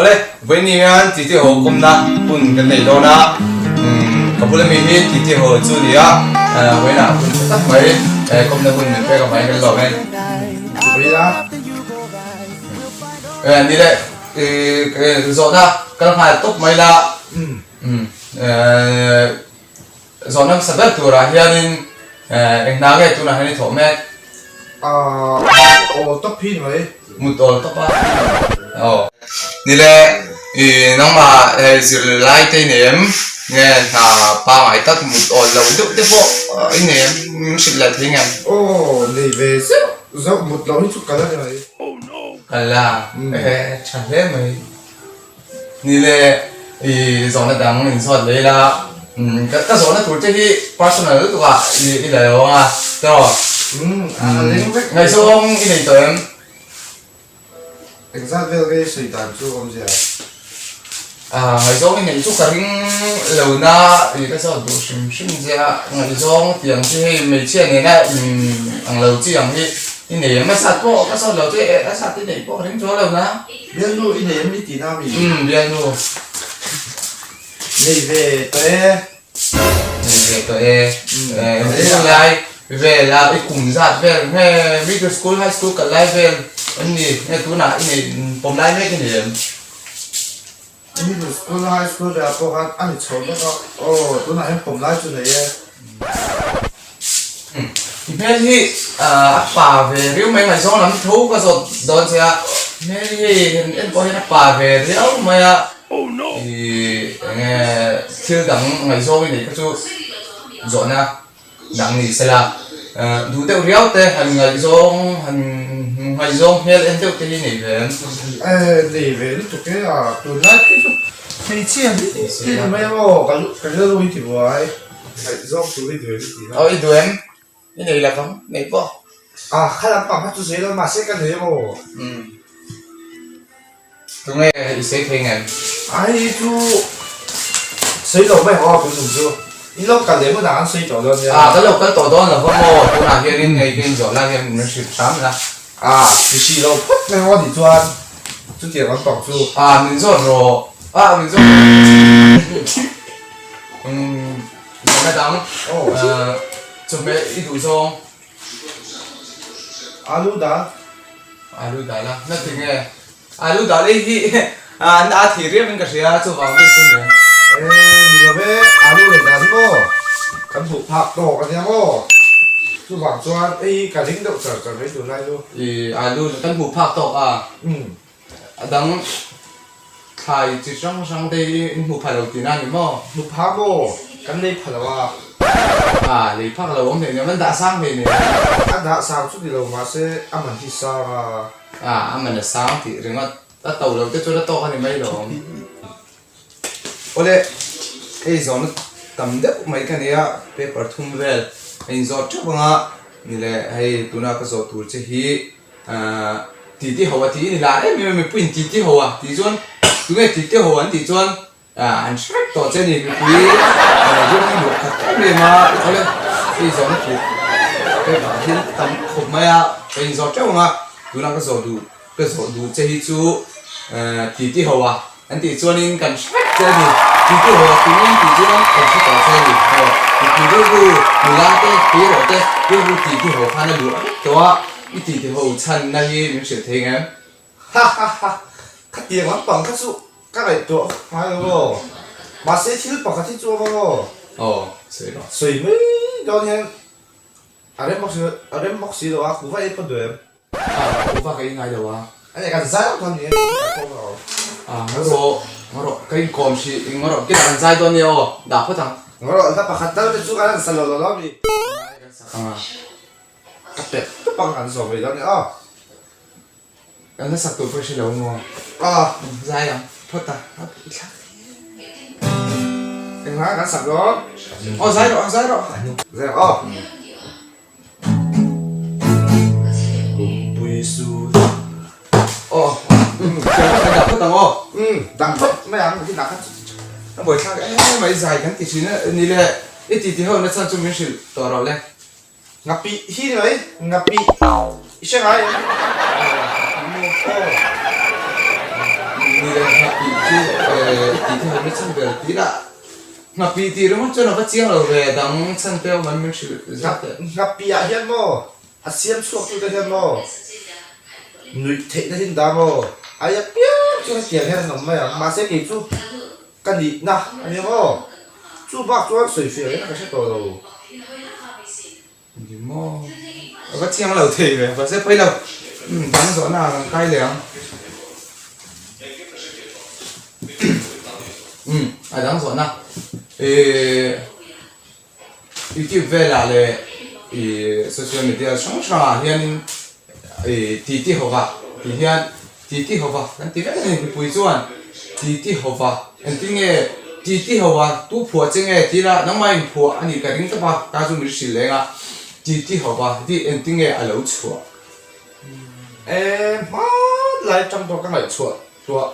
Awle, vawiin hian titi haw kawmna hun kan nei dawn a, ka bula mi hi titi haw chu a ni a, vawiinah hun tha tak mai kawmna hun min pek avangin kan lawm e. Ni le, zawhna kal nghal tawp mai la, Zawhna hmasa ber turah hianin eng hna nge tunah hian i thawh mek? Aaa awl tawp hi ni mai. Mut awl tawp a. Aw. Ni le, i nangmah hei zirlai te i nei em? Nge hna pangngai tak mut awl lo deuh te pawh i nei em? Min hrilh leh thei ngem? Aw, nei ve zeuh zeuh mut loh hi chu kal a ni mai. Kal a, e tha hle mai. Ni le, i zawhna dang in zawt leh ila, ka zawhna tur te hi personal lutuk ah i la lo ang a, tiraw? Ngaihzawng i nei tawh em? Engzat vel nge i sawi dan chu awmzia? Ngaihzawng i neih chu ka ring lo na, i ka zawt duh hrim hrim che a, ngaihzawng tih ang chi hei hmeichhia nena in ang lo chi ang hi i nei em? A zat pawh ka zawt lo che, a zat i neih pawh ka ring chuang lo na. Bialnu i nei em i tih na mi? Umm bialnu. Nei ve tawh e. Nei ve tawh e. Engtin lai vel a i kum zat vel nge middle school high school kal lai vel em ni nge tunah i nei pawm lai mek i nei em? Middle school high school velah pawh khan a ni chho vek a aw tunah hian pawm lai chu nei e. I hmel hi a pa ve riau mai ngaihzawng lam tho ka zawt dawn che a, hmel hi han en pawh hian a pa ve riau mai a, i enge thil dang ngaihzawng i neih kha chu zawhna dang ni sela, duh deuh riau te han ngaihzawng han ngaihzawng hmel en deuh te hi nei ve em? Nei ve lutuk e a, tunlai phei chu hmeichhia hi ti mai ang aw, ka rilru hi ti buai. Ngaihzawng tur i duh em i tih na? Aw i duh em? I nei lo vang, nei pawh. Ah, kha lampang kha chu sawi lo mahse ka nei emaw? Umm. Tunge i sawi thei ngem? Ai chu sawi lo mai ang aw tun chu. I lo kal leh hmunah an sawi tawh dawn nia. Ah, ka lo kal tawh dawn lo va maw? Tunah hianin hei ka inzawh lai hian min hrilh hram la. Ah, i hrilh lo phawt mai ang aw tih chuan chutiang lampang chu. Ah, min zawt rawh. Ah, min zawt rawh. Umm zawhna dang chawhmeh i duh zawng. Alu dal. Alu dal a, na ti nge? Alu dal ei hi an a thei riau in ka hria chuvang ber chu nia. E ni lo ve, alu leh dal hi maw kan hmuh phak tawk a nia maw? Chuvang chuan ei ka ring deuh char char mai tunlai chu. I alu kan hmuh phak tawk a. Umm. A dang thlai chi hrang hrang te hi in hmu pha lo tihna a ni maw? Hmu pha maw? Kan lei pha lo a. A, lei phak lo awm hlei nen, an dah sang hlei nen. A dah sang chu ni lo mahse a man hi sang a. A, a man a sang tih ringawt a to lo te chuan a tawk a ni mai lo. Awle, hei zawhna tam deuh mai ka nei a, paper thum vel a inzawt teuh ang a, ni le hei tuna ka zawh tur che hi Titi ho a tih ni la em em a mipuiin titi ho a tih chuan tunge titi ho an tih chuan an hre vek tawh che a ni mipui rawng hi luah khat em em a awle hei zawhna tur paper hian tam khawp mai a ka inzawh teuh ang a tunah ka zawh duh ka zawh duh che hi chu titi ho a An tih chuanin kan hre vek che a ni. Titi haw a tih an tih chuan kan hre tawh che a ni. Aw, mipui rilru, nula te, tui rawh te, rilru titi haw khan a luah vek tawh a, i titi ho chhanna hi min hrilh thei ngem? Ha ha ha, khatiang lampang kha chu ka ngaihtuah vak ngai lo aw. Mahse thil pakhat hi chu a vang aw. Aw, sawi rawh. Sawi mai dawn hian a rem bawk si a rem bawk si lo a, kuhva ei pawh duh em? Ah, kuhva ka ingai lo a. Ani kan zai ang chuan ni e, ka kawm rawh. Ah, ngaw rawh, ngaw rawh, ka inkawm hrih, ngaw rawh, kila kan zai dawn nia aw, dah phawt ang. Ngaw rawh, hla pakhat tal te chu kan han sa lo lo lo mi. Ngai kan sak ang a. Ka pek tawp ang kan zawm rih dawn nia aw. Kan hla sak tur pawh i hre lo maw? Ah. Zai ang phawt a, i thlak. Eng hla kan sak dawn? Aw, zai rawh, zai rawh. Zai rawh aw. Kumpui su Aw Thiam kha dah phawt ang aw. Umm dah phawt mai ang hi dah kha chu chu. A buaithlak em mai zai kan ti thin a ni le i titi ho na chhan chu min hrilh tawh rawh le. Ngapih hi ni mai ngapih i hre ngai em? Aw. Ni leh nghapih chu i tih theih na chhan ber tih lah. Nghapih tih ringawt chuan a va chiang lo ve, dang chhan te awm an min hrilh zat teh. Nghapih ah hian maw a siam chhuak tu te hian maw nuih theih na hin dah maw aia piang chu hetiang hian an awm mai ang mahse kei chu ka nihna a nia maw chu bak chuan sawifiah reng ka hre tawh lo. Ni maw? A va chiang lo thei ve, mahse pawi lo. Umm dang zawhna ah kan kai leh ang. Umm a dang zawhna ihh YouTube velah leh ihh social media hrang hrangah hianin ihh titi hova tih hian Titi hova kan ti vek a ni mipui chuan titi hova engtin nge titi hova tu phuah che nge tih la nangmah in phuah a nih ka ring tawp a ta chu min hrilh leng a titi hova tih engtin nge a lo chhuah. E hmanlai tang pawh ka ngaihchhuah tuah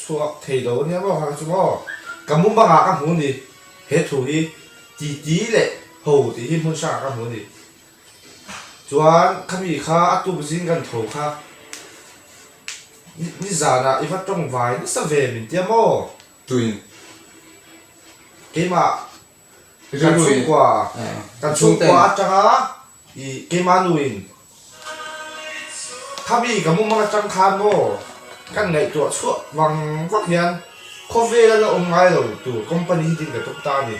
chhuak thei lo ania maw kha chu maw ka mumangah ka hmu ni he thu hi titi leh ho tih hi hmun hrangah ka hmu ni. Chuan khami kha a tuk zing kan tho kha nizanah i va tawng vai nasa ve min tia maw? Tuin. Keimah kan chhungkua kan chhungkua atanga i keimah nuin khami ka mumang atang khan maw kan ngaihtuah chhuah vang vang hian khawvela la awm ngai lo tur company hi din ka tum ta a ni.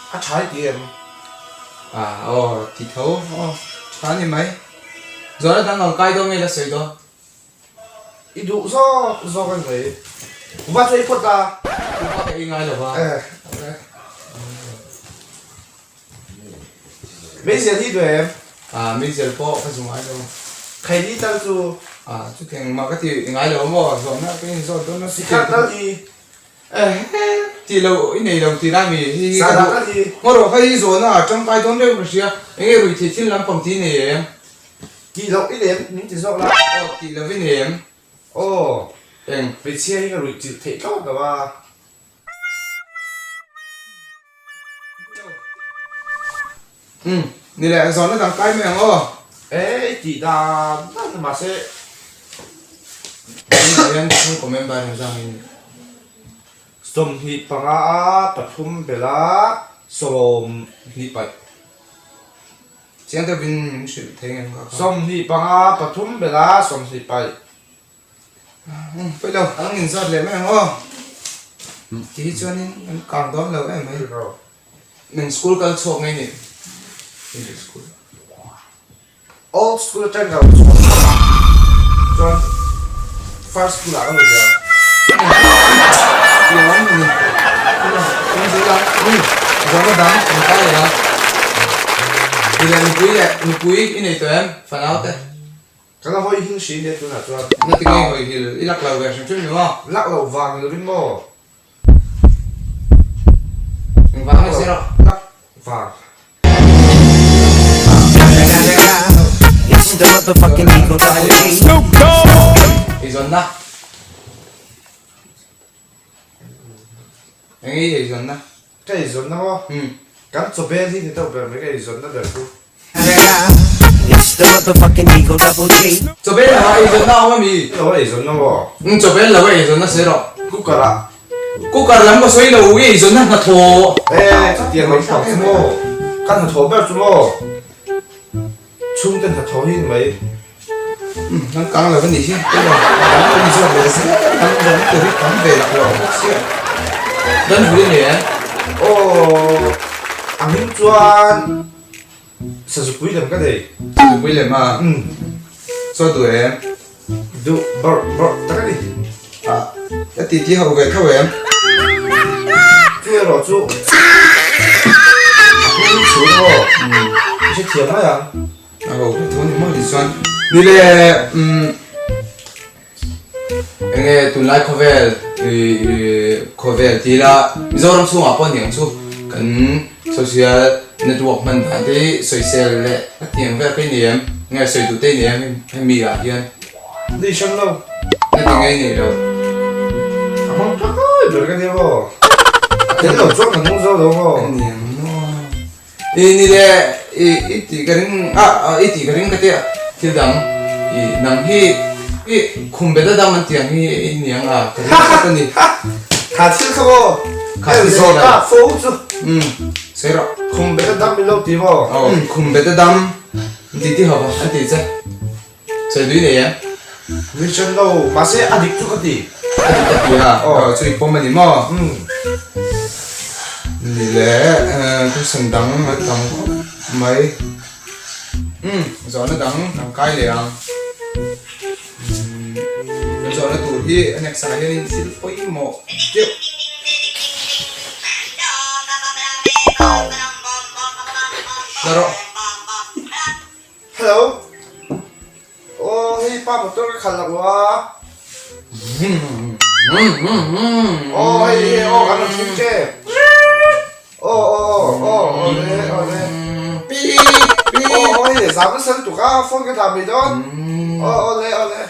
A tha i ti em? Ah aw ti tho aw tha ni mai. Zawhna dang ang kai dawn nge la sawi dawn? I duh zawk zawk a ni mai. Kuva chu ei phawt la. Kuva ka ei ngai lo va. Eh. Meizial hi duh em? Ah meizial pawh ka zu ngai lo. Khaini tal chu? Ah chutiang mah ka ti ngai lo maw zawhna ka inzawt dawn a. Sikhat tal hi? Ehe, tih lo i nei lo tih lai mi hi hi ka duh. Ngaw rawh kha hi zawhna ah tangkai dawn reuh ka hria. Enge ruih theih thil lampang tih i nei em? Tih loh i nei em min ti zawk la. Aw tih loh i nei em? Aw, Eng. Hmeichhia hi ka ruih chilh theih tlawt lo a. Umm, ni leh zawhna dang kai mai ang aw. E, i tih dan dan mahse. Tunah hian chhungkaw member engzah nge ni? 25 a pathum bela 25 paih. Chiang deuhin min hrilh thei ngem kha kha. 25 pathum bela 20 paih. Umm, pawi lo, a lang inzawt leh mai ang aw. Ti hi chuanin an kang dawn lo em mai. Eng school kal chhuak nge ni? English school. Old school atang ka rawn chhuak a, chuan first school ah ka lut leh ang. Lawm a ni. Chuan zel a, umm zawhna dang kan kai leh a. Ti leh nupui leh nupui i nei tawh em fanau te? Ka la hawi hil hri nia tunah chuan. Na ti nge hawi hil i lak lo ve hrim hrim ni maw? Lak loh vang ni lovin maw? Engvang nge zir rawh? Lak vang. Eizawnna Eng i eizawnna? Ka eizawnna maw? Kan chaw bel hi ni deuh ber mai ka eizawnna ber chu. Chaw bel lo a eizawnna a awm a mi? Lo a eizawnna maw? Umm chaw bel lo a eizawnna sawi rawh. Cooker ah. Cooker lam ka sawi lo i eizawnna hnathawh. E chutiang lam pang chu maw? Ka hnathawh ber chu maw? Chhungte hnathawh hi ni mai. Umm an kang lo a nih hi tilo dang kan inzawt leh zel dang zawng tur hi tam ve lak lo bawk sia dan hul i nei em? Aw a hming chuan Sazupui lem ka nei. Sazupui lem a? Umm. Chaw duh em? Duh bawrh bawrh tak a ni. Ah ka titi ho ve tho em? Chu erawh chu a hming chhun aw i hrethiam mai ang. A ho ve tho ni maw ni chuan ni le umm enge tunlai khawvel ih khawvel ti ila Mizoram chhungah pawh aniang chu kan social network hman dan te hi sawisel leh a tiang vel ka i nei em nge sawi duh te i nei em hemi ah hian. Ni hran lo. Na ti ngei nei lo. A hmang thakai ber ka nia maw. A tel lo chuan ka nung zo lo maw. Aniang maw. I ni le i i tih ka ring a i tih ka ring ka tia thil dang i nang hi. I khum bet a dam an tih ang hi i ni ang a, ka ring tlat a ni. Kha thil kha maw? Kha thil zawh ta fo chu. Umm, sawi rawh. Khum bet a dam i lo ti maw? Aw, khum bet a dam an ti ti ho va, an ti che. Sawi dui nei em? Min hre lo, mahse a dik chu ka ti. A dik a ti a, aw chu i pawm a ni maw? Umm. Ni le, question dang a tam khawp mai. Umm, zawhna dang kan kai leh ang. Umm, kan zawhna tur hi a next ah hianin thil pawimawh deuh. La rawh. Hello. Aw hei pa motor ka khalh lo a. Aw hei hei aw kan rawn thleng tep. Aw aw aw aw aw le aw le. Aw aw hei zam nasa lutuk a phone ka dah mai dawn. Aw aw le aw le.